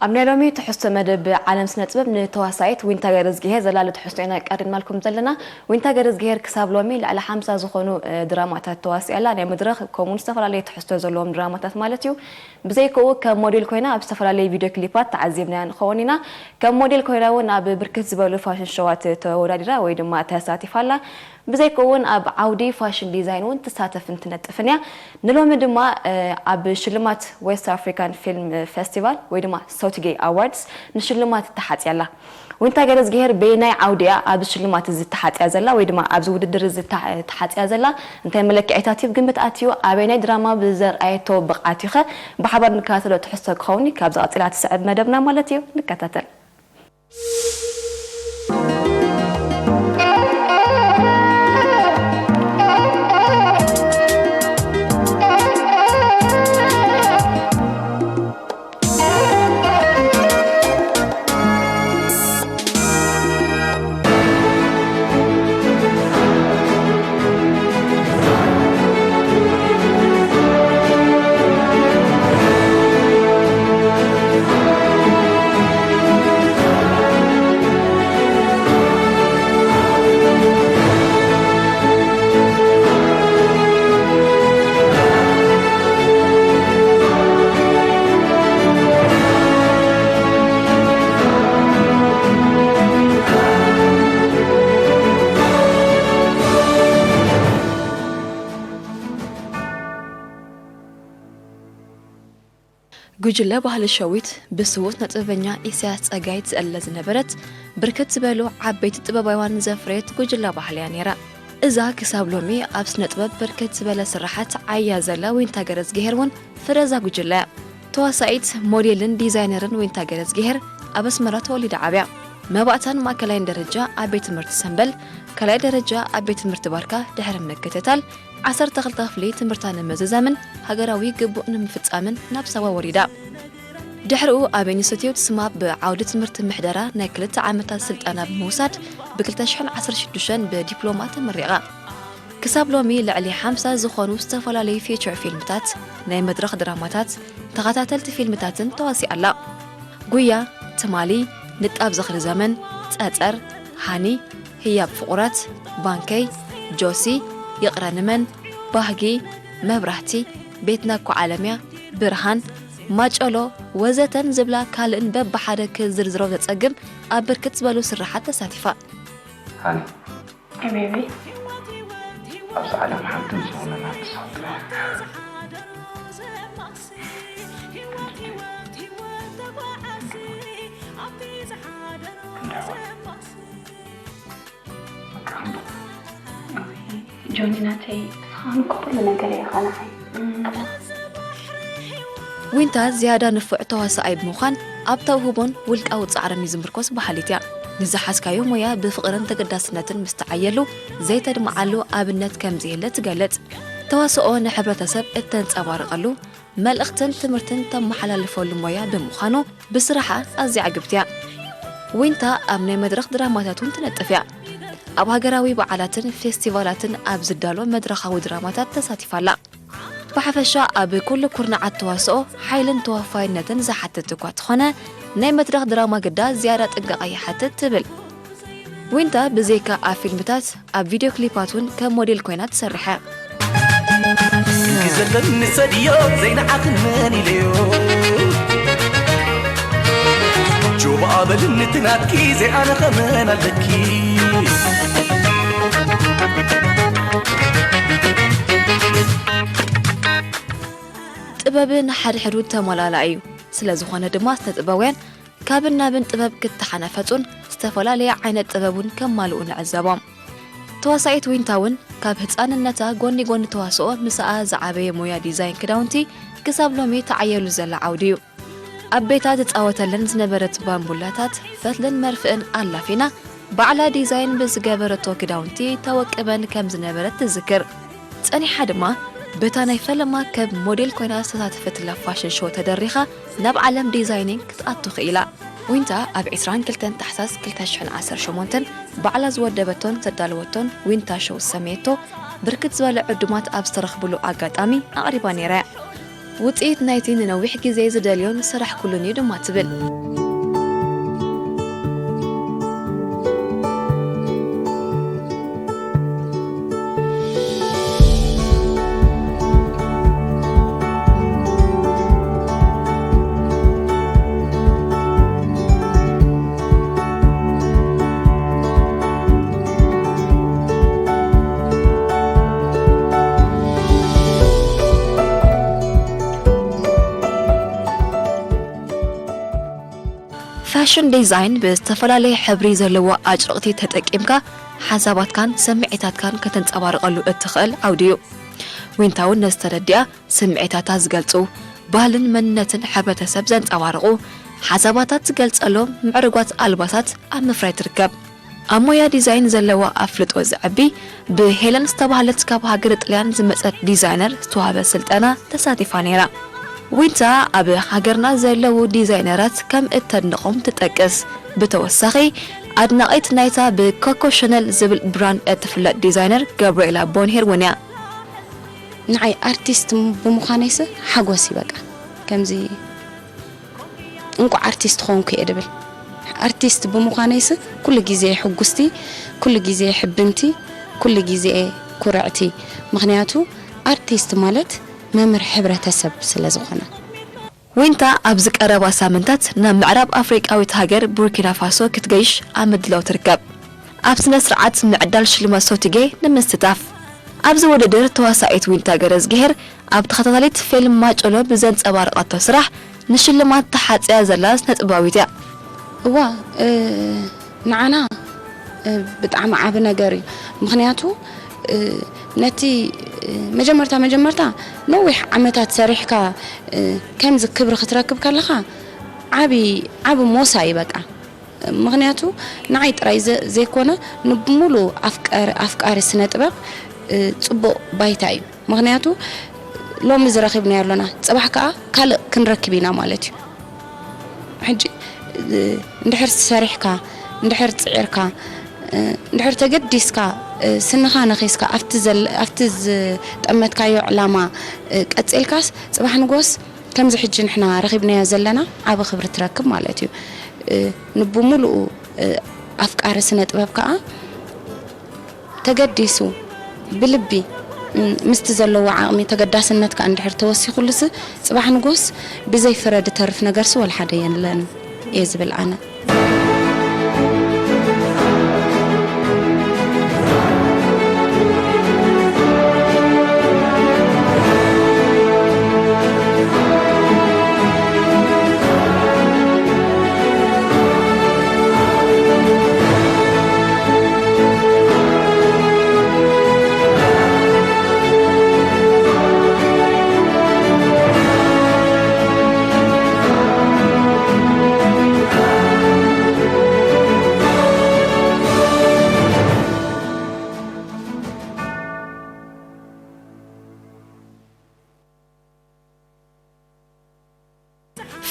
ኣብ ናይ ሎሚ ትሕዝቶ መደብ ዓለም ስነ ጥበብ ንተዋሳኢት ዊንታ ገረዝግሄር ዘላለ ትሕዝቶ ኢና ቀሪብናልኩም ዘለና። ዊንታ ገረዝግሄር ክሳብ ሎሚ ልዕሊ ሓምሳ ዝኾኑ፣ እ፣ ድራማታት ተዋሲኣላ። ናይ መድረኽ ከምኡውን ዝተፈላለዩ ትሕዝቶ ዘለዎም ድራማታት ማለት እዩ። ብዘይከኡ ከም ሞዴል ኮይና ኣብ ዝተፈላለዩ ቪድዮ ክሊፓት ተዓዚብናያ ንኸውን ኢና። ከም ሞዴል ኮይና እውን ኣብ ብርክት ዝበሉ ፋሽን ሾዋት ተወዳዲራ ወይ ድማ ተሳቲፋ ኣላ። ብዘይከኡ እውን ኣብ ዓውዲ ፋሽን ዲዛይን እውን ትሳተፍን ትነጥፍን እያ። ንሎሚ ድማ፣ እ፣ ኣብ ሽልማት ዌስት ኣፍሪካን ፊልም ፌስቲቫል ወይ ድማ ሶትጌ ኣዋርድስ ንሽልማት ተሓጽያ ኣላ። ዊንታ ገረዝግሄር በየናይ ዓውዲ እያ ኣብዚ ሽልማት እዚ ተሓጽያ ዘላ ወይ ድማ ኣብዚ ውድድር እዚ ተሓ-፣ ተሓጽያ ዘላ? እንታይ መለክዒታት እዩ ግምት ኣትዩ? ኣበየናይ ድራማ ብዘርኣየቶ ብቕዓት እዩ ኸ? ብሓባር ንከታተሎ ትሕዝቶ ክኸውን እዩ። ካብዚ ቀጺላ ትስዕብ መደብና ማለት እዩ። ንከታተል። ጉጅለ ባህሊ ሸዊት ብስዉት ነጥበበኛ ኢሳያስ ጸጋይ ትእለ ዝነበረት፣ ብርክት ዝበሉ ዓበይቲ ጥበባውያን ዘፍረየት ጉጅለ ባህሊ እያ ነይራ። እዛ ክሳብ ሎሚ ኣብ ስነ ጥበብ ብርክት ዝበለ ስራሓት ዓያ ዘላ ዊንታ ገረዝግሄር እውን ፍረ እዛ ጉጅለ እያ። ተዋሳኢት፣ ሞዴልን ዲዛይነርን ዊንታ ገረዝግሄር ኣብ ኣስመራ ተወሊዳ ዓብያ። መባእታን ማእከላይን ደረጃ ኣብ ቤት ትምህርቲ ሰምበል፣ ካልኣይ ደረጃ ኣብ ቤት ትምህርቲ ባርካ ድሕሪ ምክትታል፣ ዓሰርተ ክልተ ክፍሊ ትምህርታ ንምዝዛምን ሃገራዊ ግቡእ ንምፍጻምን ናብ ሳዋ ወሪዳ። ድሕሪኡ ኣብ ኢንስቲትዩት ስማፕ ብዓውዲ ትምህርቲ ምሕደራ ናይ ክልተ ዓመታት ስልጠና ብምውሳድ፣ ብ ክልተ ሽሕን ዓሰርተ ሽዱሽተን ብዲፕሎማ ተመሪቓ። ክሳብ ሎሚ ልዕሊ ሓምሳ ዝኾኑ ዝተፈላለዩ ፊቸር ፊልምታት፣ ናይ መድረኽ ድራማታት፣ ተኸታተልቲ ፊልምታትን ተዋሲኣ ኣላ። ጉያ፣ ትማሊ፣ ንጣብ ዝኽሪ ዘመን፣ ጸጸር፣ ሃኒ፣ ህያብ ፍቑራት፣ ባንከይ፣ ጆሲ፣ ይቕረ ንመን፣ ባህጊ፣ መብራህቲ፣ ቤትና እኮ ዓለምያ፣ ብርሃን፣ ማጨሎ፣ ወዘተን ዝብላ ካልእን በብሓደ ክዝርዝሮ ዘጸግም ኣብ ብርክት ዝበሉ ስርሓት ተሳቲፋ። ሃኒ፣ ኤ ቤቢ። ኣብዚ ዓለም ሓንቲ ምስ ዝኾነ ናብ ንስኻ ጥራሕ። ክንዲ ኣሕዋት። በቃ ክንዲ። ጆኒ ናተይ፣ ንስኻ እኮ ኩሉ ነገር ኢኻ ንዓይ። ዊንታ ዝያዳ ንፉዕ ተዋሳኣይ ብምዃን ኣብ ተውህቦን ውልቃዊ ጻዕርን እዩ ዝምርኮስ በሃሊት እያ። ንዝሓዝካዮ ሞያ ብፍቕርን ተገዳስነትን ምስ ተዓየሉ ዘይተድምዓሉ ኣብነት ከም ዘየለ ትገልጽ። ተዋስኦ ንሕብረተሰብ እተንጸባርቐሉ፣ መልእኽትን ትምህርትን ተመሓላልፈሉ ሞያ ብምዃኑ ብስራሓ ኣዝያ ዕግብቲ እያ። ዊንታ ኣብ ናይ መድረኽ ድራማታት እውን ትነጥፍ እያ። ኣብ ሃገራዊ በዓላትን ፌስቲቫላትን ኣብ ዝዳሎ መድረኻዊ ድራማታት ተሳቲፋ ኣላ። ብሓፈሻ ኣብ ኩሉ ኩርናዓት ተዋስኦ ሓይልን ተወፋይነትን ዝሓትት እኳ ተኾነ፣ ናይ መድረኽ ድራማ ግዳ ዝያዳ ጥንቃቐ ይሓትት ትብል። ዊንታ ብዘይካ ኣብ ፊልምታት፣ ኣብ ቪድዮ ክሊፓት እውን ከም ሞዴል ኮይና ትሰርሕ እያ። ክንዲ ዘለኒ ሰድዮ ዘይንዓኽን መን ኢለዮ። ጆባኣ በልኒ እቲ ናትኪ ዘይኣነ ኸመን ኣለኪ። ጥበብ ንሓድሕዱ ተመላላኢ እዩ። ስለ ዝኾነ ድማ ስነ ጥበባውያን ካብን ናብን ጥበብ ክተሓናፈጹን ዝተፈላለየ ዓይነት ጥበብ እውን ከማልኡ ንዕዘቦም። ተዋሳኢት ዊንታ እውን ካብ ህጻንነታ ጎኒ ጎኒ ተዋስኦ ምስኣ ዝዓበየ ሞያ ዲዛይን ክዳውንቲ ክሳብ ሎሚ ተዓየሉ ዘላ ዓውዲ እዩ። ኣብ ቤታ ትጻወተለን ዝነበረት ባምቡላታት ፈትልን መርፍእን ኣላፊና ባዕላ ዲዛይን ብዝገበረቶ ክዳውንቲ ተወቅበን ከም ዝነበረት ትዝክር። ጸኒሓ ድማ በታ ናይ ፈለማ ከም ሞዴል ኮይና ዝተሳተፈትላ ፋሽን ሾው ተደሪኻ ናብ ዓለም ዲዛይኒንግ ክትኣቱ ክኢላ። ዊንታ ኣብ ዕስራን ክልተን ታሕሳስ ክልተ ሽሕን ዓሰርተ ሸሞንተን ባዕላ ዝወደበቶን ዘዳለወቶን ዊንታ ሾው ዝሰመየቶ ብርክት ዝበለ ዕዱማት ኣብ ዝተረኽብሉ ኣጋጣሚ ኣቕሪባ ነይራ እያ። ውጽኢት ናይቲ ንነዊሕ ግዜ ዝደልዮን ዝሰራሕኩሉን እዩ ድማ ትብል። ፋሽን ዲዛይን ብዝተፈላለየ ሕብሪ ዘለዎ ኣጭርቕቲ ተጠቂምካ ሓሳባትካን ስምዒታትካን ከተንጸባርቐሉ እትኽእል ዓውዲ እዩ። ዊንታ እውን ነዚ ተረዲኣ ስምዒታታ ዝገልጹ፣ ባህልን መንነትን ሕብረተሰብ ዘንጸባርቑ ሓሳባታት ዝገልጸሎም ምዕሩጓት ኣልባሳት ኣብ ምፍራይ ትርከብ። ኣብ ሞያ ዲዛይን ዘለዋ ኣፍልጦ ዘዕቢ ብሄለን ዝተባህለት ካብ ሃገረ ጥልያን ዝመጸት ዲዛይነር ዝተዋህበ ስልጠና ተሳቲፋ ነይራ። ዊንታ ኣብ ሃገርና ዘለዉ ዲዛይነራት ከም እተድንቖም ትጠቅስ። ብተወሳኺ ኣድናቒት ናይታ ብኮኮ ሸነል ዝብል ብራንድ እትፍለጥ ዲዛይነር ገብርኤላ ቦንሄር እውን እያ። ንዓይ ኣርቲስት ብምዃነይሲ ሓጎስ እዩ በቃ። ከምዚ እንቋዕ ኣርቲስት ኾንኩ እየ ድብል። ኣርቲስት ብምዃነይሲ ኩሉ ግዜ ሕጉስቲ፣ ኩሉ ግዜ ሕብንቲ፣ ኩሉ ግዜ ኩርዕቲ። ምኽንያቱ ኣርቲስት ማለት መምህር ሕብረተሰብ ስለ ዝኾነ። ዊንታ ኣብዚ ቀረባ ሳምንታት ናብ ምዕራብ ኣፍሪቃዊት ሃገር ቡርኪና ፋሶ ክትገይሽ ኣብ ምድላው ትርከብ። ኣብ ስነ ስርዓት ምዕዳል ሽልማት ሶቲጌ ንምስታፍ። ኣብዚ ውድድር ተዋሳኢት ዊንታ ገረዝግሄር ኣብ ተኸታታሊት ፊልም ማጨሎ ብዘንጸባረቐቶ ስራሕ ንሽልማት ተሓጽያ ዘላ ስነጥበባዊት እያ። እዋ፣ እ፣ ንዓና፣ እ፣ ብጣዕሚ ዓቢ ነገር እዩ። ምኽንያቱ፣ እ፣ ነቲ፣ እ፣ መጀመርታ መጀመርታ ነዊሕ ዓመታት ሰሪሕካ፣ እ፣ ከምዚ ክብሪ ክትረክብ ከለኻ ዓቢ፣ ዓቢ ሞሳ እዩ በቃ። ምኽንያቱ ንዓይ ጥራይ ዘ-፣ ዘይኮነ ንብሙሉ ኣፍቃሪ፣ ኣፍቃሪ ስነ ጥበብ፣ እ፣ ጽቡቕ ባይታ እዩ። ምኽንያቱ ሎሚ ዝረኺብናዮ ኣሎና፣ ጽባሕ ከኣ ካልእ ክንረክብ ኢና ማለት እዩ። ሕጂ፣ እ፣ እንድሕር ሰሪሕካ፣ እንድሕር ጽዒርካ፣ እ፣ እንድሕር ተገዲስካ፣ እ፣ ስንኻ ነኺስካ ኣብቲ ዘል-፣ ኣብቲ ዝጠመትካዮ ዕላማ፣ እ፣ ቀጺልካስ ጽባሕ ንጎስ ከምዚ ሕጂ ንሕና ረኺብናዮ ዘለና ዓቢ ክብሪ ትረክብ ማለት እዩ። እ፣ ንብሙሉኡ፣ እ፣ ኣፍቃሪ ስነ ጥበብ ከኣ ተገዲሱ ብልቢ፣ እ፣ ምስቲ ዘለዎ ዓቕሚ ተገዳስነት ከኣ እንድሕር ተወሲኹሉሲ ጽባሕ ንጎስ ብዘይ ፍረ ድተርፍ ነገርሲ ወላ ሓደ የለን እየ ዝብል ኣነ።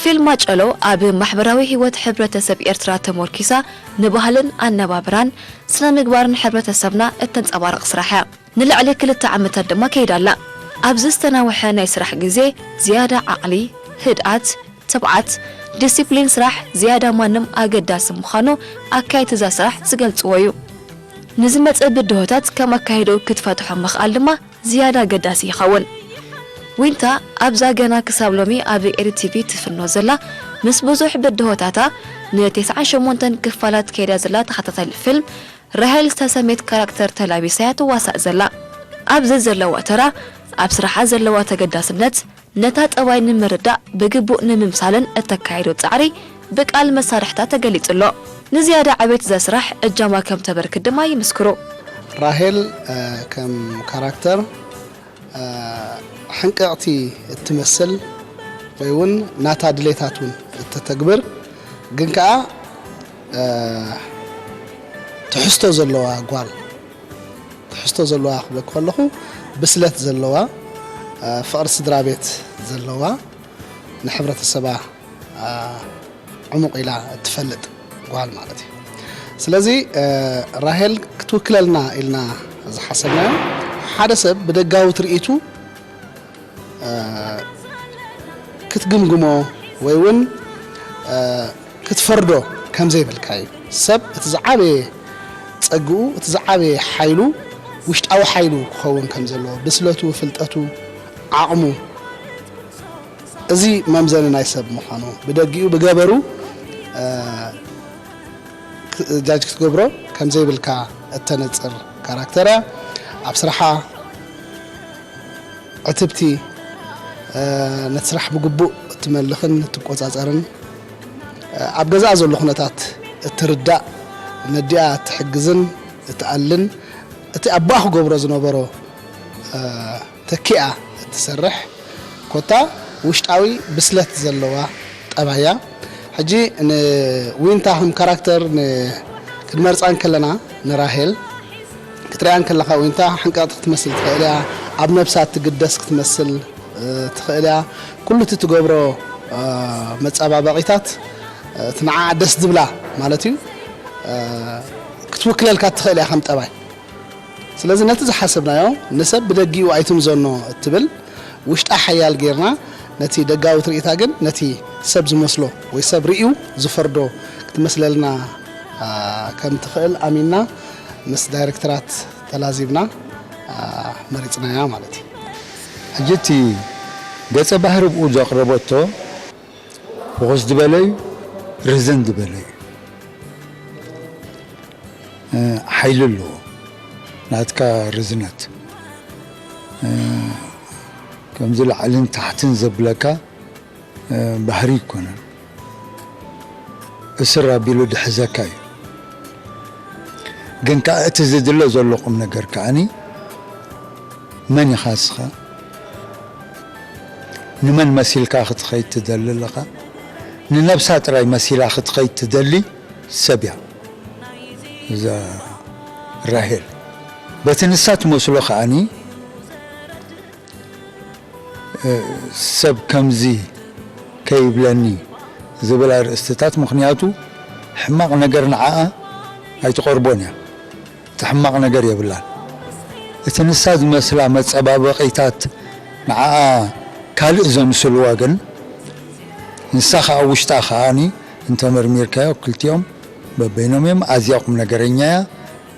ፊልም ማጨሎ ኣብ ማሕበራዊ ህይወት ሕብረተሰብ ኤርትራ ተሞርኪሳ ንባህልን ኣነባብራን ስነ ምግባርን ሕብረተሰብና እተንጸባርቕ ስራሕ እያ። ንልዕሊ ክልተ ዓመታት ድማ ከይዳ ኣላ። ኣብዚ ዝተናውሐ ናይ ስራሕ ግዜ ዝያዳ ዓቕሊ፣ ህድኣት፣ ትብዓት፣ ዲሲፕሊን ስራሕ ዝያዳ ማንም ኣገዳሲ ምዃኑ ኣካየድቲ እዛ ስራሕ ዝገልጽዎ እዩ። ንዝመጽእ ብድሆታት ከም ኣካይድኡ ክትፈትሖ ምኽኣል ድማ ዝያዳ ኣገዳሲ ይኸውን። ዊንታ ኣብዛ ገና ክሳብ ሎሚ ኣብ ኤሪ ቲቪ ትፍኖ ዘላ፣ ምስ ብዙሕ ብድሆታታ ንተስዓን ሸሞንተን ክፋላት ከይዳ ዘላ ተኸታታሊ ፊልም ራሄል ዝተሰምየት ካራክተር ተላቢሳ እያ ትዋሳእ ዘላ። ኣብዚ ዘለዋ ተራ፣ ኣብ ስራሓ ዘለዋ ተገዳስነት፣ ነታ ጠባይ ንምርዳእ ብግቡእ ንምምሳልን እተካይዶ ጻዕሪ ብቃል መሳርሕታ ተገሊጹ ኣሎ። ንዝያዳ ዕቤት እዛ ስራሕ እጃማ ከም ተበርክት ድማ ይምስክሩ። ራሄል፣ እ፣ ከም ካራክተር፣ እ፣ ሕንቅቕቲ እትመስል ወይ እውን ናታ ድሌታት እውን እተተግብር ግን ከኣ፣ እ፣ ትሕዝቶ ዘለዋ ጓል፣ ትሕዝቶ ዘለዋ ክብለኪ ከለኹ ብስለት ዘለዋ፣ እ፣ ፍቕሪ ስድራ ቤት ዘለዋ፣ ንሕብረተሰባ፣ እ፣ ዕሙቕ ኢላ እትፈልጥ ጓል ማለት እዩ። ስለዚ፣ እ፣ ራሄል ክትውክለልና ኢልና ዝሓሰብናዮ ሓደ ሰብ ብደጋዊ ትርኢቱ፣ እ፣ ክትግምግሞ ወይ እውን ክትፈርዶ ከም ዘይብልካ እዩ። ሰብ እቲ ዝዓበየ ጸግኡ፣ እቲ ዝዓበየ ሓይሉ ውሽጣዊ ሓይሉ ክኸውን ከም ዘለዎ፣ ብስለቱ፣ ፍልጠቱ፣ ዓቕሙ፣ እዚ መምዘኒ ናይ ሰብ ምዃኑ፣ ብደጊኡ ብገበሩ ጃጅ ክትገብሮ ከም ዘይብልካ እተነጽር ካራክተር እያ። ኣብ ስራሓ ዕትብቲ፣ ነቲ ስራሕ ብግቡእ እትመልኽን እትቆጻጸርን፣ ኣብ ገዛኣ ዘሎ ኩነታት እትርዳእ፣ ነዲኣ እትሕግዝን እትኣልን፣ እቲ ኣቦኣ ክገብሮ ዝነበሮ ተኪኣ እትሰርሕ፣ ኮታ ውሽጣዊ ብስለት ዘለዋ ጠባይ እያ። ሕጂ ንዊንታ ከም ካራክተር ን-፣ ክንመርጻ እንከለና፣ ንራሄል ክትሪኣ እንከለኻ፣ ዊንታ ሓንቃቕቲ ክትመስል ትኽእል እያ፣ ኣብ ነብሳ እትግደስ ክትመስል፣ እ፣ ትኽእል እያ። ኩሉ እቲ ትገብሮ፣ እ፣ መጸባበቒታት፣ እ፣ እቲ ንዓኣ ደስ ዝብላ ማለት እዩ፣ እ፣ ክትውክለልካ ትኽእል እያ ከም ጠባይ። ስለዚ ነቲ ዝሓሰብናዮ ንሰብ ብደጊኡ ኣይትምዘኖ እትብል ውሽጣ ሓያል ጌርና፣ ነቲ ደጋዊ ትርኢታ ግን ነቲ ሰብ ዝመስሎ ወይ ሰብ ርእዩ ዝፈርዶ ክትመስለልና፣ አ፣ ከም ትኽእል ኣሚንና ምስ ዳይሬክተራት ተላዚብና፣ አ፣ መሪጽናያ ማለት እዩ። ሕጂ እቲ ገጸ ባህሪ ብኡ ዘቕረበቶ ፍኹስ ዝበለ እዩ፣ ርዝን ዝበለ እዩ። እ፣ ሓይሊ ኣለዎ ናትካ ርዝነት። እ፣ ከምዚ ላዕልን ታሕትን ዘብለካ፣ እ፣ ባህሪ ኣይኮነን። እስር ኣቢሉ ድሕዘካ እዩ። ግን ከኣ እቲ ዝድለ ዘሎ ቁም ነገር ከኣኒ፣ መን ኢኻ እስኻ? ንመን መሲልካ ክትኸይድ ትደሊ ኣለኻ? ንነብሳ ጥራይ መሲላ ክትኸይድ ትደሊ ሰብ እያ እዛ ራሄል። በቲ ንሳ ትመስሎ ከኣኒ፣ እ፣ ሰብ ከምዚ ከይብለኒ ዝብል ኣርእስትታት፣ ምኽንያቱ ሕማቕ ነገር ንዓኣ ኣይትቐርቦን እያ። እቲ ሕማቕ ነገር የብላን። እቲ ንሳ ዝመስላ መጸባበቒታት ንዓኣ ካልእ ዘምስልዋ ግን፣ ንሳ ኸኣ ውሽጣ ኸኣኒ እንተመርሚርካዮ፣ ክልቲኦም በበይኖም እዮም። ኣዝያ ቁም ነገረኛ እያ።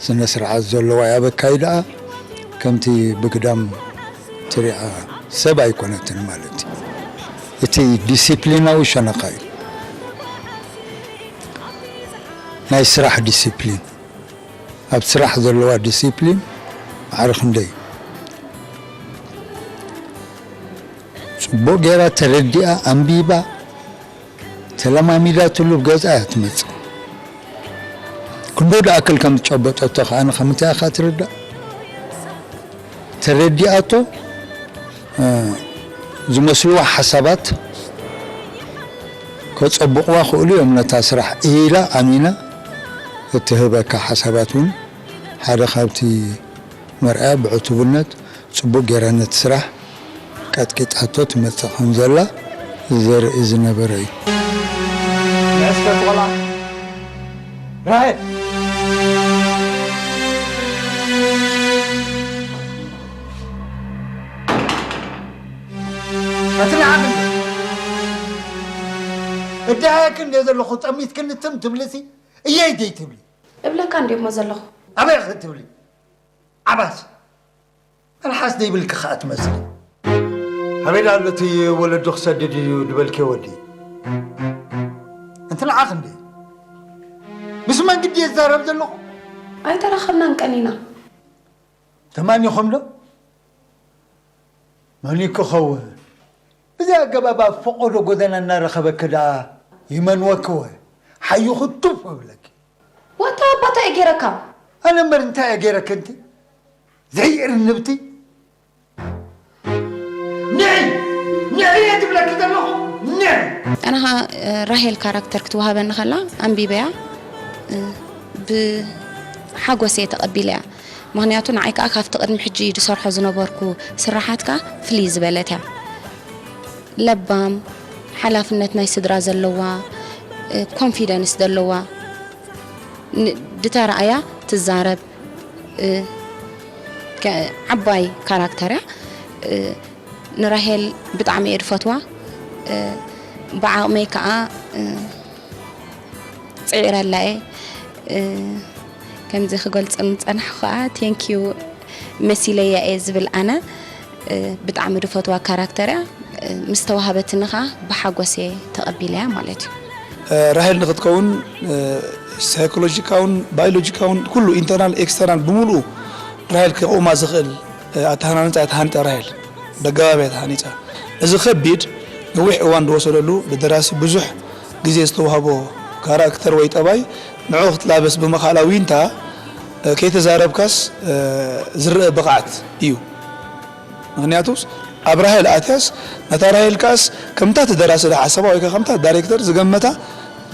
ስነ ስርዓት ዘለዋ እያ። በካይ ደኣ ከምቲ ብግዳም ትሪኣ ሰብ ኣይኮነትን ማለት እዩ። እቲ ዲሲፕሊናዊ ሸነኻ እዩ። ናይ ስራሕ ዲሲፕሊን፣ ኣብ ስራሕ ዘለዋ ዲሲፕሊን ማዕረ ክንደይ እዩ። ጽቡቕ ጌራ ተረዲኣ፣ ኣንቢባ፣ ተለማሚዳትሉ ገዛ እያ ትመጽእ። ክንደይ ዝኣክል ከም ዝጨበጠቶ ከኣ ንኸምንታይ ኢኻ ትርዳእ? ተረዲኣቶ፣ እ፣ ዝመስልዋ ሓሳባት ከጸብቕዋ ክእሉ እዮም ነታ ስራሕ ኢላ ኣሚና እትህበካ ሓሳባት እውን ሓደ ካብቲ መርኣያ ብዕቱብነት ጽቡቕ ጌራ ነቲ ስራሕ ቀጥቂጣቶ ትመጽእ ከም ዘላ ዘርኢ ዝነበረ እዩ። ንእሽተት ቆልዓ ራሄል፣ ፈትልዓኒ። እዳሃየክን እንደ ዘለኹ ጠሚትክን ትም ትብልሲ እየይ ደይ ትብሊ። እብለካ እንዲሞ ዘለኹ። ኣበይ ክትብሊ? ዓባስ መልሓስ ዘይብልኪ ኸኣ ትመስሊ። ኣበይ ኣሎ እቲ ወለዱ ክሰድድ እዩ ዝበልክዮ ወዲ? ኣንቲ ንዓኽ እንዴ? ምስ መን ግዲ እየ ዝዛረብ ዘለኹ? ኣይተራኸብናን ቀኒና። ተማኒኹም ዶ? መን ክኸውን? ብዚ ኣገባብ ኣብ ፈቐዶ ጎደና እናረኸበኪ ደኣ ይመንወኪ ወ ሓይኹ ቱፍ እብለኪ። ዋታ ኣባታ እየ ገይረካ። ኣነ እምበር እንታይ እየ ገይረኪ? እንቲ ዘይእርንብቲ። ንዒ! ንዒ እየ ዝብለኪ ዘለኹ። ንዒ! ኣነ ኸኣ፣ እ፣ ራሄል ካራክተር ክትወሃበኒ ኸላ ኣንቢበያ፣ እ፣ ብሓጎስ እየ ተቐቢለያ። ምኽንያቱ ንዓይ ከኣ ካብቲ ቅድሚ ሕጂ ዝሰርሖ ዝነበርኩ ስራሓት ከኣ ፍልይ ዝበለት እያ። ለባም፣ ሓላፍነት ናይ ስድራ ዘለዋ፣ እ፣ ኮንፊደንስ ዘለዋ፣ ን-፣ ድተረኣያ ትዛረብ፣ እ፣ ከ-፣ ዓባይ ካራክተር እያ። እ፣ ንራሄል ብጣዕሚ እየ ድፈትዋ። ብዓቕመይ ከዓ ጽዒረላ እየ። ከምዚ ክገልጾም ዝጸናሕኩ ከዓ ቴንኪዩ መሲለያ እየ ዝብል ኣነ። ብጣዕሚ ዝፈትዋ ካራክተር እያ። ምስ ተዋህበትኒ ከዓ ብሓጎስ እየ ተቐቢለያ ማለት እዩ። ራሄል ንክትከውን ሳይኮሎጂካውን ባዮሎጂካውን ኩሉ ኢንተርናል ኤክስተርናል ብምሉኡ ራሄል ከቑማ ዝኽእል ኣተሃናንፃ እያ ተሃኒፃ። ራሄል በገባብ እያ ተሃኒፃ። እዚ ከቢድ ነዊሕ እዋን ዝወሰደሉ ብደራሲ ብዙሕ ግዜ ዝተዋህቦ ካራክተር ወይ ጠባይ ንዕኡ ክትላበስ ብምኽኣላ ዊንታ ከይተዛረብካስ ዝረአ ብቕዓት እዩ። ምኽንያቱስ ኣብ ራሄል ኣትያስ ነታ ራሄል ከኣስ ከምታ እቲ ደራሲ ዝሓሰባ ወይ ከዓ ከምታ ዳይሬክተር ዝገመታ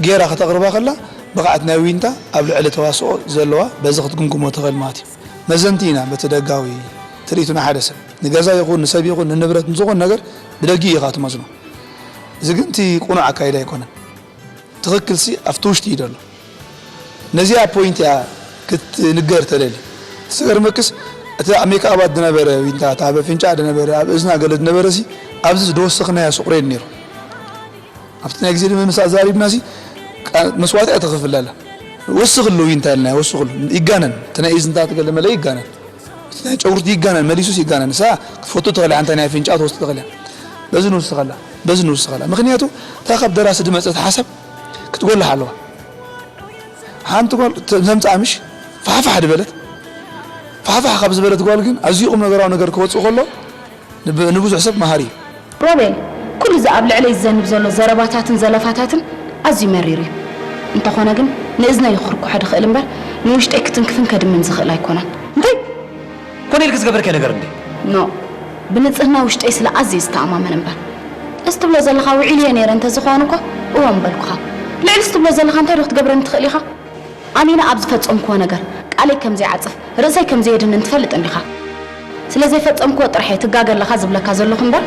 ጌራ ከተቕርባ ከላ ብቕዓት ናይ ዊንታ ኣብ ልዕሊ ተዋስኦ ዘለዋ በዚ ክትግምግሞ ትኽእል ማለት እዩ። መዘንቲ ኢና በቲ ደጋዊ ትርኢቱ ንሓደ ሰብ ንገዛ ይኹን ንሰብ ይኹን ንንብረት ንዝኾን ነገር ብደጊኡ ኢኻ ትመዝኖ። እዚ ግን እቲ ቅኑዕ ኣካይዳ ኣይኮነን። ትኽክል ሲ ኣብቲ ውሽጢ እዩ ዘሎ። ነዚኣ ፖይንት እያ ክትንገር ተለሊ። እቲ ዝገርመክስ እቲ ኣብ ሜክኣባት ዝነበረ ዊንታ፣ እቲ ኣብ ኣፍንጫኣ ዝነበረ፣ ኣብ እዝና ገለ ዝነበረ ሲ ኣብዚ ዝደወሰኽናዮ ስቑሬድ ነይሩ። ኣብቲ ናይ ግዜ ድማ ምስ ኣዛሪብና ሲ ቃ- መስዋእቲ እያ ተኸፍል ኣላ። ወስኽሉ ዊንታ ኢልና ወስኽሉ ይጋነን። እቲ ናይ እዝንታት ገለ መለ ይጋነን። እቲ ናይ ጨጉርቲ ይጋነን፣ መሊሱስ ይጋነን። ንሳ ክትፈቱ ትኽእል እያ፣ እንታይ ናይ ኣፍንጫ ትወስድ ትኽእል እያ። በዚ ንውስኸላ፣ በዚ ንውስኸላ። ምኽንያቱ እታ ካብ ደራሲ ዝመፀት ሓሳብ ክትጎልሕ ኣለዋ። ሓንቲ ጓል ተ- ተምፅኣ ምሽ ፋሕፋሕ ዝበለት ፋሕፋሕ ካብ ዝበለት ጓል ግን ኣዝዩ ቁም ነገራዊ ነገር ክወፅእ ከሎ ንብ- ንብዙሕ ሰብ መሃሪ እዩ። ሮቤል፣ ኩሉ እዚ ኣብ ልዕለይ ዝዘንብ ዘሎ ዘረባታትን ዘለፋታትን ኣዝዩ መሪር እዩ። እንተኾነ ግን ንእዝነይ ክኹርኩሖ ዝኽእል እምበር ንውሽጠይ ክትንክፍን ከድምን ዝኽእል ኣይኮነን። እንታይ ኮነ ኢልኪ ዝገበርክዮ ነገር እንዴ? ኖ፣ ብንጽህና ውሽጠይ ስለ ኣዝየ ዝተኣማመን እምበር። እዚ ትብሎ ዘለኻ ውዒሉ እየ ነይረ እንተዝኸውን እኳ እወ ምበልኩኻ። ልዕሊ እዚ ትብሎ ዘለኻ እንታይ ዶ ክትገብረኒ ትኽእል ኢኻ? ኣሚነ ኣብ ዝፈጸምክዎ ነገር ቃለይ ከም ዘይዓጽፍ ርእሰይ ከም ዘየድንን ትፈልጥ እንዲኻ። ስለ ዘይፈጸምክዎ ጥራሕ እየ ትጋገ ኣለኻ ዝብለካ ዘለኹ እምበር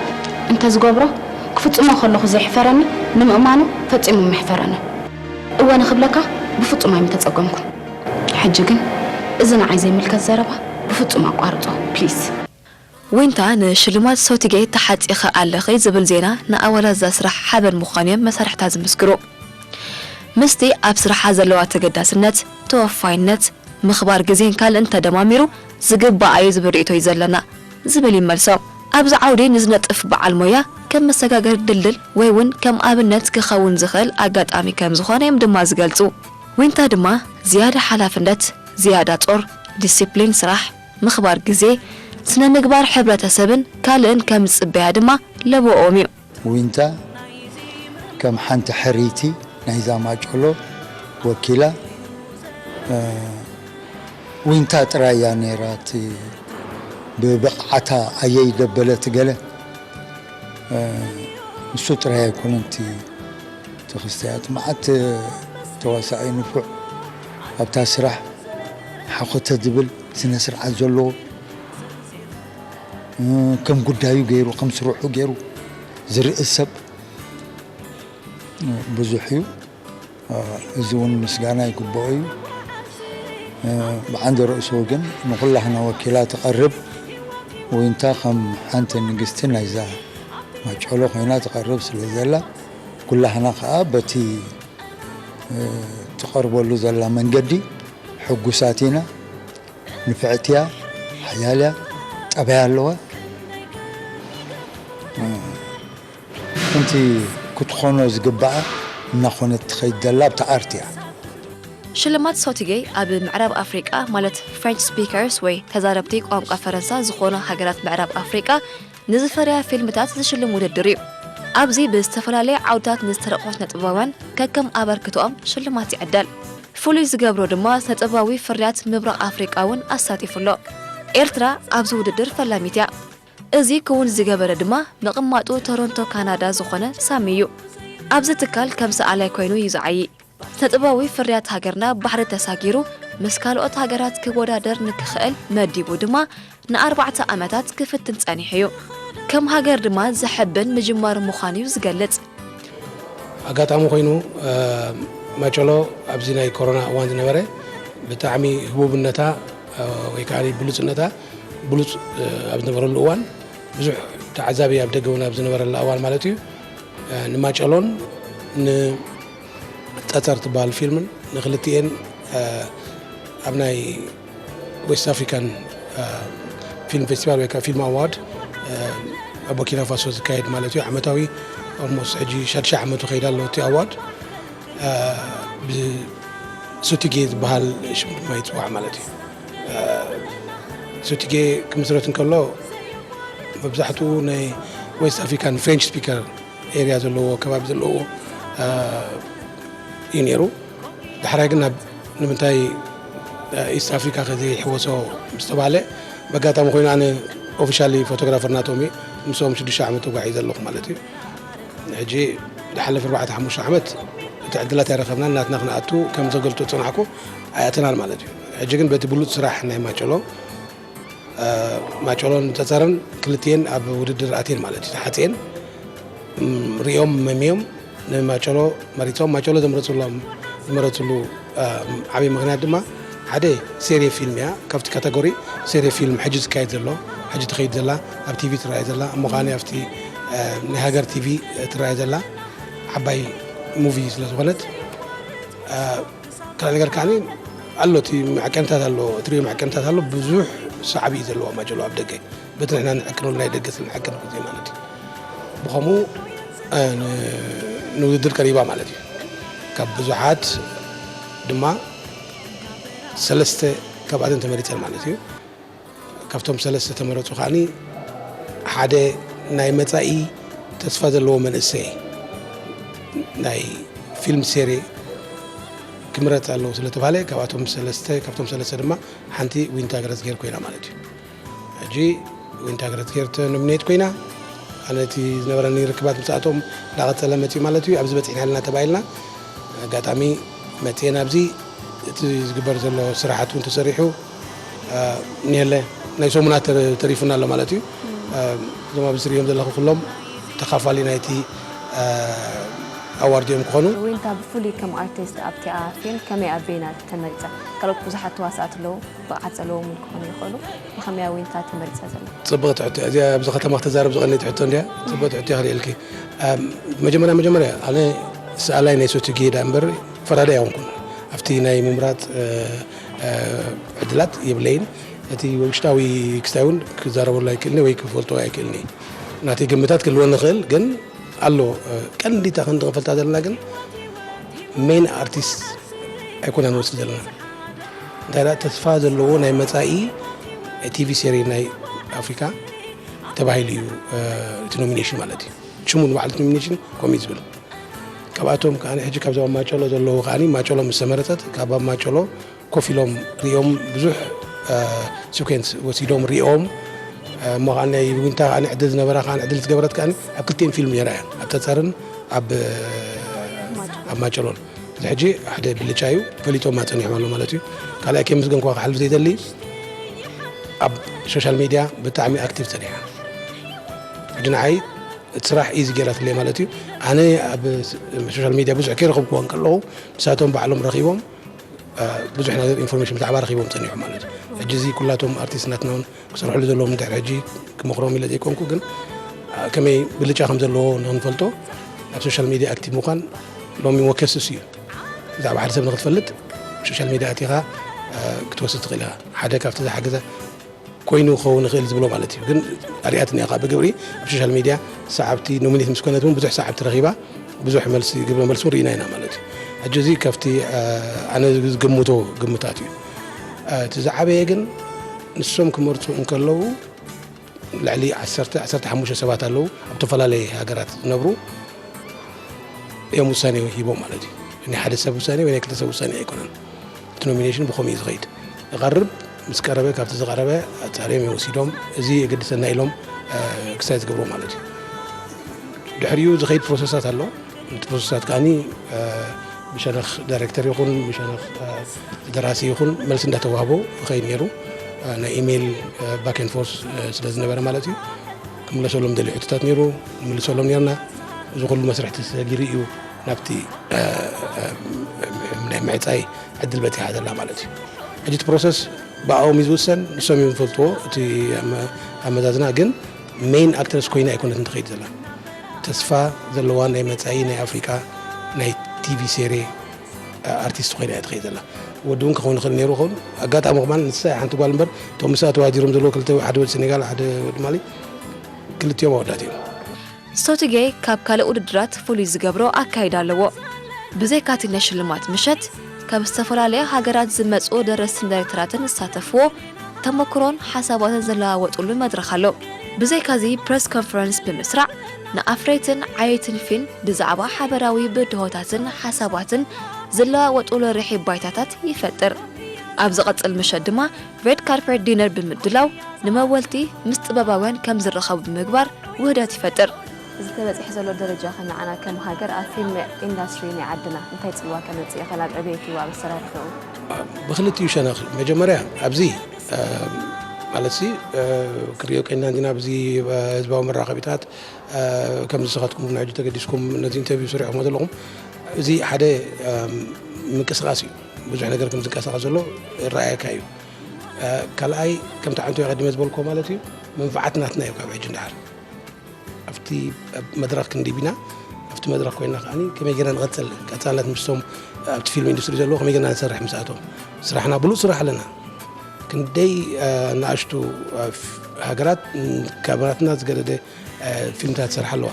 እንተዝገብሮ ክፍጽሞ ከለኹ ዘየሕፈረኒ ንምእማኑ ፈጺሙ የሕፍረኒ። እወ ንኽብለካ ብፍጹም ኣይምተጸገምኩን። ሕጂ ግን እዚ ንዓይ ዘይምልከት ዘረባ ብፍጹም ኣቋርጾ please። ዊንታ ንሽልማት ሶቲገይ ተሓጺኺ ኣለኺ ዝብል ዜና ንኣወዳዝዛ ስራሕ ሓበን ምዃኑ እዮም መሳርሕታ ዝምስክሩ። ምስቲ ኣብ ስራሓ ዘለዋ ተገዳስነት፣ ተወፋይነት፣ ምኽባር ግዜን ካልእን ተደማሚሩ ዝግባኣ እዩ ዝብል ርእይቶ እዩ ዘለና ዝብል እዩ መልሶም። ኣብዚ ዓውዲ ንዝነጥፍ በዓል ሞያ ከም መሰጋገሪ ድልድል ወይ እውን ከም ኣብነት ክኸውን ዝኽእል ኣጋጣሚ ከም ዝኾነ እዮም ድማ ዝገልጹ። ዊንታ ድማ ዝያዳ ሓላፍነት፣ ዝያዳ ጾር፣ ዲሲፕሊን ስራሕ፣ ምኽባር ግዜ፣ ስነ ምግባር ሕብረተሰብን ካልእን ከም ዝጽበያ ድማ ለበኦም እዩ። ዊንታ ከም ሓንቲ ሕርይቲ ናይዛ ማጨሎ ወኪላ ዊንታ ጥራይ እያ ነይራ። እቲ ብብቕዓታ ኣየይ ደበለት ገለ ንሱ ጥራይ ኣይኮነን እቲ ተኸስተያት መዓት ተዋሳኣይ ንፉዕ ኣብታ ስራሕ ሓኾተ ዝብል ስነ ስርዓት ዘለዎ ከም ጉዳዩ ገይሩ ከም ስርሑ ገይሩ ዝርኢ ሰብ ብዙሕ እዩ። እዚ እውን ምስጋና ይግብኦ እዩ። ብዓንዲ ርእሱ ግን ንኹላህና ወኪላ ትቐርብ ዊንታ ከም ሓንቲ ንግስቲ ናይዛ ማጨሎ ኮይና ትቐርብ ስለ ዘላ ኩላህና ከዓ በቲ ትቐርበሉ ዘላ መንገዲ ሕጉሳት ኢና። ንፍዕቲ እያ፣ ሓያል እያ፣ ጠባይ ኣለዋ። ከምቲ ክትኾኖ ዝግባኣ እናኾነት ትኸይድ ዘላ ኣብታ ኣርት እያ። ሽልማት ሶቲገይ ኣብ ምዕራብ ኣፍሪቃ ማለት ፍሬንች ስፒከርስ ወይ ተዛረብቲ ቋንቋ ፈረንሳ ዝኾኑ ሃገራት ምዕራብ ኣፍሪቃ ንዝፈርያ ፊልምታት ዝሽልም ውድድር እዩ። ኣብዚ ብዝተፈላለየ ዓውድታት ንዝተረቑ ስነጥበባውያን ከከም ኣበርክቶኦም ሽልማት ይዕደል። ፍሉይ ዝገብሮ ድማ ስነጥበባዊ ፍርያት ምብራቕ ኣፍሪቃ እውን ኣሳቲፉ ኣሎ። ኤርትራ ኣብዚ ውድድር ፈላሚት እያ። እዚ ክውን ዝገበረ ድማ ምቕማጡ ቶሮንቶ ካናዳ ዝኾነ ሳሚ እዩ። ኣብዚ ትካል ከም ሰኣላይ ኮይኑ እዩ ዝዓዪ። ስነጥበባዊ ፍርያት ሃገርና ባሕሪ ተሳጊሩ ምስ ካልኦት ሃገራት ክወዳደር ንክኽእል መዲቡ ድማ ንኣርባዕተ ዓመታት ክፍትን ጸኒሑ እዩ። ከም ሃገር ድማ ዘሐብን ምጅማር ምዃኑ እዩ ዝገልጽ። ኣጋጣሚ ኮይኑ ማጨሎ ኣብዚ ናይ ኮሮና እዋን ዝነበረ ብጣዕሚ ህቡብነታ ወይ ከዓ ብሉፅነታ ብሉፅ ኣብ ዝነበረሉ እዋን ብዙሕ ተዓዛቢ ኣብ ደገ እውን ኣብ ዝነበረላ እዋን ማለት እዩ ንማጨሎን ንጸጸር ትበሃል ፊልምን ንክልቲኤን ኣብ ናይ ዌስት ኣፍሪካን ፊልም ፌስቲቫል ወይ ከዓ ፊልም ኣዋርድ ኣብ ቦርኪና ፋሶ ዝካየድ ማለት እዩ። ዓመታዊ ኦልሞስት ሕጂ ሸድሻ ዓመቱ ከይዳ ኣሎ እቲ ኣዋርድ። ብሱቲጌ ዝበሃል ሽም ድማ ይፅዋዕ ማለት እዩ። ሱቲጌ ክምስረት እንከሎ መብዛሕትኡ ናይ ዌስት ኣፍሪካን ፍሬንች ስፒከር ኤርያ ዘለዎ ከባቢ ዘለዎ እዩ ነይሩ። ዳሕራይ ግን ናብ ንምንታይ ኢስት ኣፍሪካ ከዘይሕወሶ ምስ ተባለ በጋጣሚ ኮይኑ ኣነ ኦፊሻሊ ፎቶግራፈር ናቶም እየ። ምስኦም ሽዱሽተ ዓመት ተጓዒዘ ኣለኹ ማለት እዩ። ሕጂ ዝሓለፈ ኣርባዕተ ሓሙሽተ ዓመት እቲ ዕድላት ኣይረኸብናን። ናትና ክነኣቱ ከም ዘገልጦ ዝጸናሕኩ ኣይኣተናን ማለት እዩ። ሕጂ ግን በቲ ብሉጽ ስራሕ ናይ ማጨሎ ማጨሎን ጸጸርን ክልቲኤን ኣብ ውድድር ኣትየን ማለት እዩ። ተሓጽየን ሪኦም መሚዮም ንማጨሎ መሪጾም። ማጨሎ ዘምረጽሎም ዝመረጽሉ ዓብዪ ምኽንያት ድማ ሓደ ሴሪ ፊልም እያ። ካብቲ ካተጎሪ ሴሪ ፊልም ሕጂ ዝካየድ ዘሎ ሕጂ ትኸይድ ዘላ ኣብ ቲቪ ትረኣይ ዘላ እሞ ከዓኒ ኣብቲ ናይ ሃገር ቲቪ ትረኣይ ዘላ ዓባይ ሙቪ ስለ ዝኾነት ካልእ ነገር ከዓኒ ኣሎ እቲ መዐቀንታት ኣሎ እትሪኦ መዐቀንታት ኣሎ ብዙሕ ሳዕቢ እዩ ዘለዎ ማጨሎ ኣብ ደገ በቲ ንሕና ንዕቅነሉ ናይ ደገ ስለ ንዕቅን ግዜ ማለት እዩ። ብኸምኡ ንውድድር ቀሪባ ማለት እዩ። ካብ ብዙሓት ድማ ሰለስተ ካብኣተን ተመሪፀን ማለት እዩ። ካብቶም ሰለስተ ተመረፁ ከዓኒ ሓደ ናይ መፃኢ ተስፋ ዘለዎ መንእሰይ ናይ ፊልም ሴሪ ክምረፅ ኣለዎ ስለተባሃለ ካብኣቶም ሰለስተ ካብቶም ሰለስተ ድማ ሓንቲ ዊንታ ገረዝጌር ኮይና ማለት እዩ። ሕጂ ዊንታ ገረዝጌር ኖሚኔት ኮይና ኣነ እቲ ዝነበረኒ ርክባት ምስኣቶም እንዳቐፀለ መፅኡ ማለት እዩ። ኣብዚ በፂሕና ኣለና ተባሂልና ኣጋጣሚ መፅኤን ኣብዚ እቲ ዝግበር ዘሎ ስራሓት እውን ተሰሪሑ እኒሀለ ናይ ሰሙናት ተሪፉና ኣሎ ማለት እዩ። እዞም ኣብዚ ትሪኦም ዘለኹ ኩሎም ተኻፋሊ ናይቲ ኣዋርድ እዮም ክኾኑ። ዊንታ ብፍሉይ ከም ኣርቲስት ኣብቲኣ ፊልም ከመይ ኣበይና ተመሪፃ? ካልኦት ብዙሓት ተዋሳእቲ ኣለዉ፣ ብቕዓት ዘለዎም እውን ክኾኑ ይኽእሉ። ብኸመይ ዊንታ ተመሪፃ ዘላ? ፅብቕቲ ሕቶ እያ። እዚኣ ኣብዚ ከተማ ክተዛረብ ዝቐነይቲ ሕቶ እንድያ። ፅብቕቲ ሕቶ እያ ክርእየልኪ። መጀመርያ መጀመርያ ኣነ ሰኣላይ ናይ ሶቲ ጌዳ እምበር ፈራዳይ ኣይኮንኩን። ኣብቲ ናይ ምምራፅ ዕድላት የብለይን። እቲ ውሽጣዊ ክስታይ እውን ክዛረበሉ ኣይክእልኒ ወይ ክፈልጦ ኣይክእልኒ። ናተይ ግምታት ክህልወኒ ይኽእል ግን ኣሎ ቀንዲታ ክንዲ ክንፈልጣ ዘለና ግን ሜን ኣርቲስት ኣይኮና ንወስድ ዘለና እንታይ ዳ ተስፋ ዘለዎ ናይ መፃኢ ቲቪ ሴሪ ናይ ኣፍሪካ ተባሂሉ እዩ እቲ ኖሚኔሽን ማለት እዩ። ሽሙ ንባዕሉ ኖሚኔሽን ከምኡ እዩ ዝብል። ካብኣቶም ከዓ ሕጂ ካብዞም ኣብ ማጨሎ ዘለዉ ከዓ ማጨሎ ምስ ተመረፀት ካብ ኣብ ማጨሎ ኮፍ ኢሎም ሪኦም ብዙሕ ሲኮንስ ወሲዶም ሪኦም እሞ ከዓ ናይ ዊንታ ከዓ ዕድል ዝነበራ ከዓ ዕድል ዝገበረት ከዓ ኣብ ክልቲኤን ፊልም ነይራ እያ ኣብ ተፀርን ኣብ ኣብ ማጨሎን እዚ ሕጂ ሓደ ብልጫ እዩ ፈሊጦማ ፀኒሖም ኣሎ ማለት እዩ። ካልኣይ ከመስገንኳ ክሓልፍ ዘይደሊ ኣብ ሶሻል ሚድያ ብጣዕሚ ኣክቲቭ ፀኒሓ ሕጂ ንዓይ እቲ ስራሕ ኢዚ ገይራትለይ ማለት እዩ። ኣነ ኣብ ሶሻል ሚድያ ብዙሕ ከይረኸብክዋ እንከለኹ ንሳቶም ባዕሎም ረኺቦም ብዙሕ ነገር ኢንፎርሜሽን ብዛዕባ ረኺቦም ፀኒሖም ማለት እዩ። ሕጂ እዚ ኩላቶም ኣርቲስት ናትና እውን ክሰርሕሉ ዘለዎም እንድሕር ሕጂ ክመኽሮም ኢለ ዘይኮንኩ ግን ከመይ ብልጫ ከም ዘለዎ ንክንፈልጦ ኣብ ሶሻል ሚድያ ኣክቲቭ ምዃን ሎሚ ወከስስ እዩ። ብዛዕባ ሓደ ሰብ ንክትፈልጥ ሶሻል ሚድያ ኣቲኻ ክትወስድ ትኽእል ኢኻ። ሓደ ካብቲ ዝሓገዘ ኮይኑ ክኸውን ይኽእል ዝብሎ ማለት እዩ። ግን ኣሪኣትኒ እያ ብግብሪ ኣብ ሶሻል ሚድያ ሰዓብቲ ኖሚኔት ምስ ኮነት እውን ብዙሕ ሰዓብቲ ረኺባ ብዙሕ መልሲ ግብረ መልሲ እውን ርኢና ኢና ማለት እዩ። ሕጂ እዚ ካብቲ ኣነ ዝግምቶ ግምታት እዩ። እቲ ዝዓበየ ግን ንሶም ክመርፁ እንከለዉ ልዕሊ ዓሰርተ ዓሰርተ ሓሙሽተ ሰባት ኣለዉ ኣብ ዝተፈላለየ ሃገራት ዝነብሩ እዮም ውሳኔ ሂቦም ማለት እዩ። ናይ ሓደ ሰብ ውሳኔ ወይ ናይ ክልተ ሰብ ውሳኔ ኣይኮነን። እቲ ኖሚኔሽን ብኸምኡ እዩ ዝኸይድ። ይቐርብ ምስ ቀረበ ካብቲ ዝቐረበ ኣፃርዮም እዮም ወሲዶም እዚ የገድሰና ኢሎም ክሳይ ዝገብሩ ማለት እዩ። ድሕሪኡ ዝኸይድ ፕሮሰሳት ኣሎ። እቲ ፕሮሰሳት ከዓኒ ብሸነኽ ዳይሬክተር ይኹን ብሸነኽ ደራሲ ይኹን መልሲ እንዳተዋህቦ ይኸይድ ነይሩ። ናይ ኢሜይል ባክ ኤንድ ፎርስ ስለ ዝነበረ ማለት እዩ። ክምለሰሎም ደልዩ ሕቶታት ነይሩ ንምልሰሎም ነርና። እዚ ኩሉ መስርሕ ተሰጊሩ እዩ ናብቲ ናይ ምዕፃይ ዕድል በፂሓ ዘላ ማለት እዩ። ሕጂ እቲ ፕሮሰስ ብኣኦም እዩ ዝውሰን፣ ንሶም እዮም ዝፈልጥዎ። እቲ ኣመዛዝና ግን ሜይን ኣክተርስ ኮይና ኣይኮነትን ትኸይድ ዘላ። ተስፋ ዘለዋ ናይ መጻኢ ናይ ኣፍሪቃ ናይ ቲቪ ሴሪ ኣርቲስት ኮይና እያ ትኸይድ ዘላ። ወዲ እውን ክኸውን ይኽእል ነይሩ ይኸውን። ኣጋጣሚ ከማን ንሳ እያ ሓንቲ ጓል እምበር፣ እቶም ምስኣ ተወዳዲሮም ዘለዉ ክልተ፣ ሓደ ወዲ ሴኔጋል፣ ሓደ ወዲ ማሊ፣ ክልቲኦም ኣወዳት እዮም። ሶቱጌ ካብ ካልእ ውድድራት ፍሉይ ዝገብሮ ኣካይዳ ኣለዎ። ብዘይካቲ ናይ ሽልማት ምሸት፣ ካብ ዝተፈላለያ ሃገራት ዝመጹ ደረስትን ዳይሬክተራትን ዝሳተፍዎ፣ ተመክሮን ሓሳባትን ዝለዋወጡሉ መድረኽ ኣሎ። ብዘይካዚ ፕረስ ኮንፈረንስ ብምስራዕ፣ ንኣፍረይትን ዓየይትን ፊልም ብዛዕባ ሓበራዊ ብድሆታትን ሓሳባትን ዝለዋወጡሉ ርሒብ ባይታታት ይፈጥር። ኣብ ዝቐጽል ምሸት ድማ ሬድ ካርፔት ዲነር ብምድላው ንመወልቲ ምስ ጥበባውያን ከም ዝራኸቡ ብምግባር ውህደት ይፈጥር። እዚ ተበጺሑ ዘሎ ደረጃ ከ ንዓና ከም ሃገር ኣብ ፊልም ኢንዳስትሪ ናይ ዓድና እንታይ ጽልዋ ከመጽእ ይኽእል ኣብ ዕብየቱ ኣብ ኣሰራርሕኡ? ብክልቲኡ ሸነኽ መጀመርያ ኣብዚ ማለትሲ ክሪኦ ቀና እንዲና ኣብዚ ህዝባዊ መራኸቢታት ከምዚ ንስኻትኩም እውን ሕጂ ተገዲስኩም ነዚ ኢንተርቪው ስሪዕኹሞ ዘለኹም እዚ ሓደ ምንቅስቃስ እዩ። ብዙሕ ነገር ከም ዝንቀሳቐስ ዘሎ ይረኣየካ እዩ። ካልኣይ ከምቲ ዓንቶ ቀዲመ ዝበልኩዎ ማለት እዩ መንፍዓት ናትና እዩ ካብ ሕጂ እንዳሓር ኣብቲ መድረኽ ክንዲብ ኢና ኣብቲ መድረኽ ኮይና ከዓኒ ከመይ ገይርና ንቐፅል ቀፃልነት ምስቶም ኣብቲ ፊልም ኢንዱስትሪ ዘለዎ ከመይ ገይርና ንሰርሕ ምስኣቶም ስራሕና ብሉፅ ስራሕ ኣለና ክንደይ ንኣሽቱ ሃገራት ካብ ናትና ዝገደደ ፊልምታት ዝሰርሓ ኣለዋ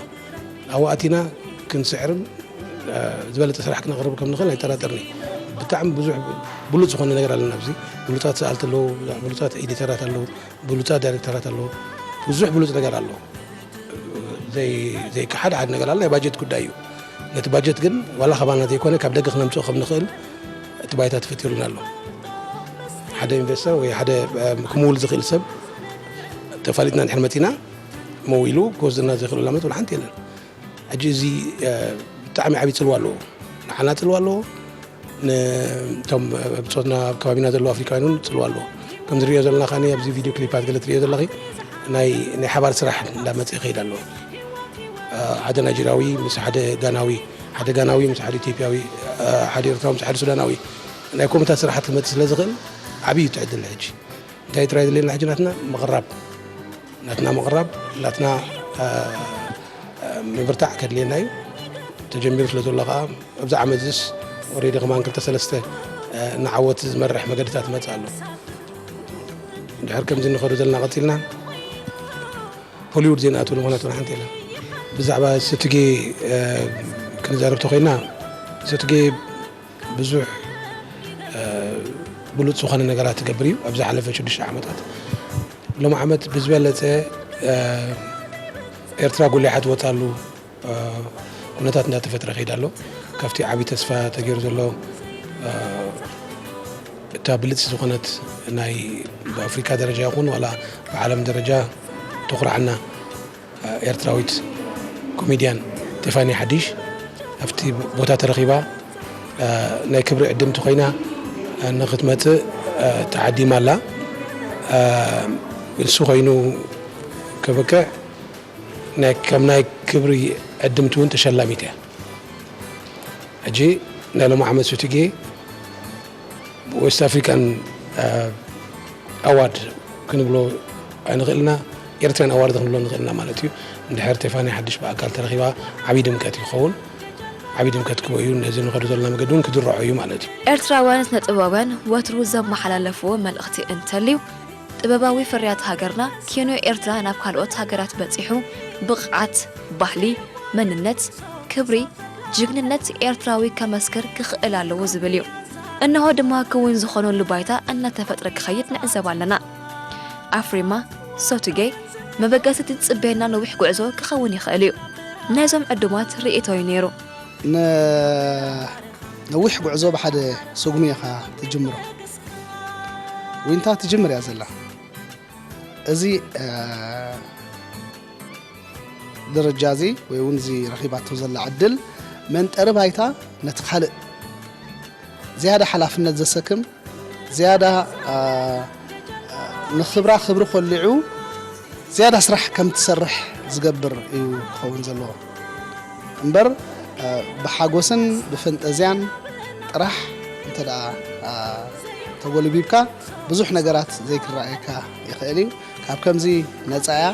ኣብኡ ኣቲና ክንስዕርን ዝበለፀ ስራሕ ክነቕርብ ከም ንኽእል ኣይጠራጠርኒ ብጣዕሚ ብዙሕ ብሉፅ ዝኾነ ነገር ኣለና ኣብዚ ብሉፃት ሰኣልቲ ኣለዉ ብሉፃት ኤዲተራት ኣለዉ ብሉፃት ዳይሬክተራት ኣለዉ ብዙሕ ብሉፅ ነገር ኣሎ ዘይከሓድ ሓደ ነገር ኣሎ ናይ ባጀት ጉዳይ እዩ ነቲ ባጀት ግን ዋላ ካባና ዘይኮነ ካብ ደገ ክነምፅኦ ከም ንኽእል እቲ ባይታ ተፈጢሩና ኣሎ ሓደ ኢንቨስተር ወይ ሓደ ክምውል ዝኽእል ሰብ ተፋሊጥና እንድሕር መፂና መው ኢሉ ክወስደና ዘይኽእል ላመት ወላ ሓንቲ የለን ሕጂ እዚ ብጣዕሚ ዓብዪ ፅልዋ ኣለዎ ንዓና ፅልዋ ኣለዎ እቶም ብፆትና ኣብ ከባቢና ዘለዉ ኣፍሪካውያን እውን ፅልዋ ኣለዎ ከም ዝሪኦ ዘለና ከ ኣብዚ ቪድዮ ክሊፓት ገለ ትሪኦ ዘለኺ ናይ ናይ ሓባር ስራሕ እንዳመፀ ይኸይድ ኣለዎ ሓደ ናይጀርያዊ ምስ ሓደ ጋናዊ ሓደ ጋናዊ ምስ ሓደ ኢትዮጵያዊ ሓደ ኤርትራዊ ምስ ሓደ ሱዳናዊ ናይ ኮሚታት ስራሓት ክመፅእ ስለ ዝኽእል ዓብዪ እዩ ትዕድል ሕጂ እንታይ ጥራይ ዘድልየና ሕጂ ናትና ምቕራብ ናትና ምቕራብ ናትና ምብርታዕ ከድልየና እዩ ተጀሚሩ ስለ ዘሎ ከዓ ኣብዚ ዓመት ዝስ ወሬዲ ከማን ክልተ ሰለስተ ንዓወት ዝመርሕ መገድታት ይመፅእ ኣሎ እንድሕር ከምዚ ንኸዱ ዘለና ቀፂልና ሆሊውድ ዘይንኣትወሉ ምክንያት ሓንቲ የለን ብዛዕባ ሰቱጌ ክንዛረብ ተኮይና ሰቱጌ ብዙሕ ብሉፅ ዝኾነ ነገራት ትገብር እዩ ኣብ ዝሓለፈ ሽዱሽተ ዓመታት ሎም ዓመት ብዝበለፀ ኤርትራ ጉሊሓ ትወፅኣሉ ኩነታት እንዳተፈጥረ ከይድ ኣሎ ካብቲ ዓብዪ ተስፋ ተገይሩ ዘሎ እታ ብልፅቲ ዝኾነት ናይ ብኣፍሪካ ደረጃ ይኹን ዋላ ብዓለም ደረጃ ተኩርዓና ኤርትራዊት ኮሜድያን ቴፋኒ ሓዲሽ ኣብቲ ቦታ ተረኺባ ናይ ክብሪ ዕድምቲ ኮይና ንክትመፅእ ተዓዲማ ኣላ ንሱ ኮይኑ ክብቅዕ ከም ናይ ክብሪ ዕድምቲ እውን ተሸላሚት እያ ሕጂ ናይ ሎም ዓመት ሱትጌ ዌስት ኣፍሪካን ኣዋርድ ክንብሎ ኣይንኽእልና ኤርትራን ኣዋርድ ክንብሎ ንኽእልና ማለት እዩ እንድሕር ቴፋኒ ሓድሽ ብኣካል ተረኺባ ዓብዪ ድምቀት ይኸውን ዓብዪ ድምቀት ክቦ እዩ ነዚ ንኸዱ ዘለና መገዲ እውን ክድረዖ እዩ ማለት እዩ ኤርትራውያን ስነ ጥበባውያን ወትሩ ዘመሓላለፍዎ መልእኽቲ እንተልዩ ጥበባዊ ፍርያት ሃገርና ኪኖ ኤርትራ ናብ ካልኦት ሃገራት በጺሑ ብቕዓት፣ ባህሊ፣ መንነት፣ ክብሪ፣ ጅግንነት ኤርትራዊ ከመስክር ክኽእል ኣለዎ ዝብል እዩ። እንሆ ድማ ክውን ዝኾነሉ ባይታ እናተፈጥረ ክኸይድ ንዕዘብ ኣለና። ኣፍሪማ፣ ሶቱጌ፣ መበገሲ እቲ ዝጽበየና ነዊሕ ጉዕዞ ክኸውን ይኽእል እዩ። ናይዞም ዕዱማት ርእይቶ እዩ ነይሩ። ነዊሕ ጉዕዞ ብሓደ ስጉሚ ኢኻ ትጅምሮ። ዊንታ ትጅምር እያ ዘላ። እዚ ደረጃ እዚ ወይ እውን እዚ ረኺባቶ ዘላ ዕድል መንጠሪ ባይታ ነቲ ካልእ ዝያዳ ሓላፍነት ዘሰክም ዝያዳ ንኽብራ ክብሪ ኮሊዑ ዝያዳ ስራሕ ከም ትሰርሕ ዝገብር እዩ ክኸውን ዘለዎ እምበር ብሓጎስን ብፈንጠዝያን ጥራሕ እንተ ተጎልቢብካ ብዙሕ ነገራት ዘይክረኣየካ ይኽእል እዩ ካብ ከምዚ ነፃ እያ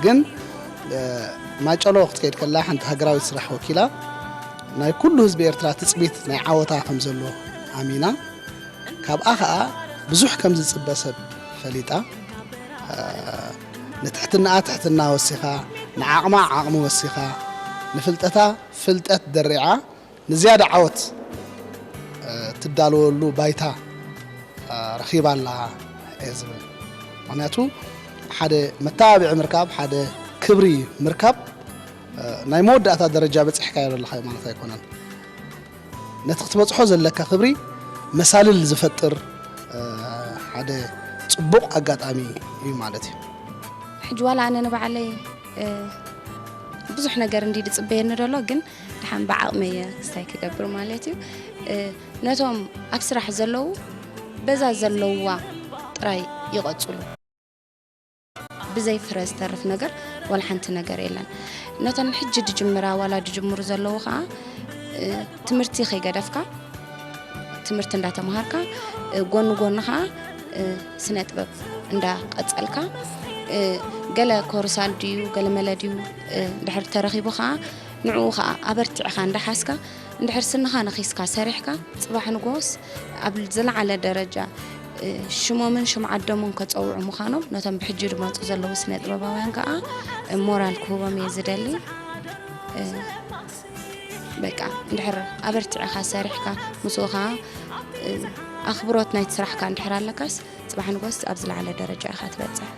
ግን ማጨሎ ክትከይድ ከላ ሓንቲ ሃገራዊት ስራሕ ወኪላ ናይ ኩሉ ህዝቢ ኤርትራ ትጽቢት ናይ ዓወታ ከም ዘሎ ኣሚና ካብኣ ኸኣ ብዙሕ ከም ዝጽበ ሰብ ፈሊጣ ንትሕትናኣ ትሕትና ወሲኻ ንዓቕማ ዓቕሚ ወሲኻ ንፍልጠታ ፍልጠት ደሪዓ ንዝያዳ ዓወት ትዳለወሉ ባይታ ረኺባ ኣላ እየ ዝብል። ምክንያቱ ሓደ መተባብዒ ምርካብ ሓደ ክብሪ ምርካብ ናይ መወዳእታ ደረጃ በፂሕካዮ ዘለካ ማለት ኣይኮነን። ነቲ ክትበፅሖ ዘለካ ክብሪ መሳልል ዝፈጥር ሓደ ፅቡቕ ኣጋጣሚ እዩ ማለት እዩ። ሕጂ ዋላ ኣነ ንባዕለይ ብዙሕ ነገር እንዲ ዝፅበየኒ ዘሎ ግን ድሓን ብዓቕመየ ክስታይ ክገብር ማለት እዩ። ነቶም ኣብ ስራሕ ዘለዉ በዛ ዘለውዋ ጥራይ ይቐፅሉ። ብዘይ ፍረ ዝተርፍ ነገር ዋላ ሓንቲ ነገር የለን። ነተን ሕጂ ድጅምራ ዋላ ድጅምሩ ዘለዉ ከዓ ትምህርቲ ከይገደፍካ ትምህርቲ እንዳተምሃርካ ጎኒ ጎኒ ከዓ ስነ ጥበብ እንዳቀፀልካ ገለ ኮርሳል ድዩ ገለ መለ ድዩ ድሕር ተረኺቡ ከዓ ንዕኡ ከዓ ኣበርቲዕኻ እንዳሓዝካ እንድሕር ስንኻ ነኺስካ ሰሪሕካ ፅባሕ ንጎስ ኣብ ዝለዓለ ደረጃ ሽሞምን ሽም ዓዶምን ከፀውዑ ምዃኖም ነቶም ብሕጂ ዝመፁ ዘለዉ ስነ ጥበባውያን ከዓ ሞራል ክህቦም እየ ዝደሊ። በቃ እንድሕር ኣበርቲዕኻ ሰሪሕካ ምስኡ ከዓ ኣኽብሮት ናይቲ ስራሕካ እንድሕር ኣለካስ ፅባሕ ንጎስ ኣብ ዝለዓለ ደረጃ ኢኻ ትበፅሕ።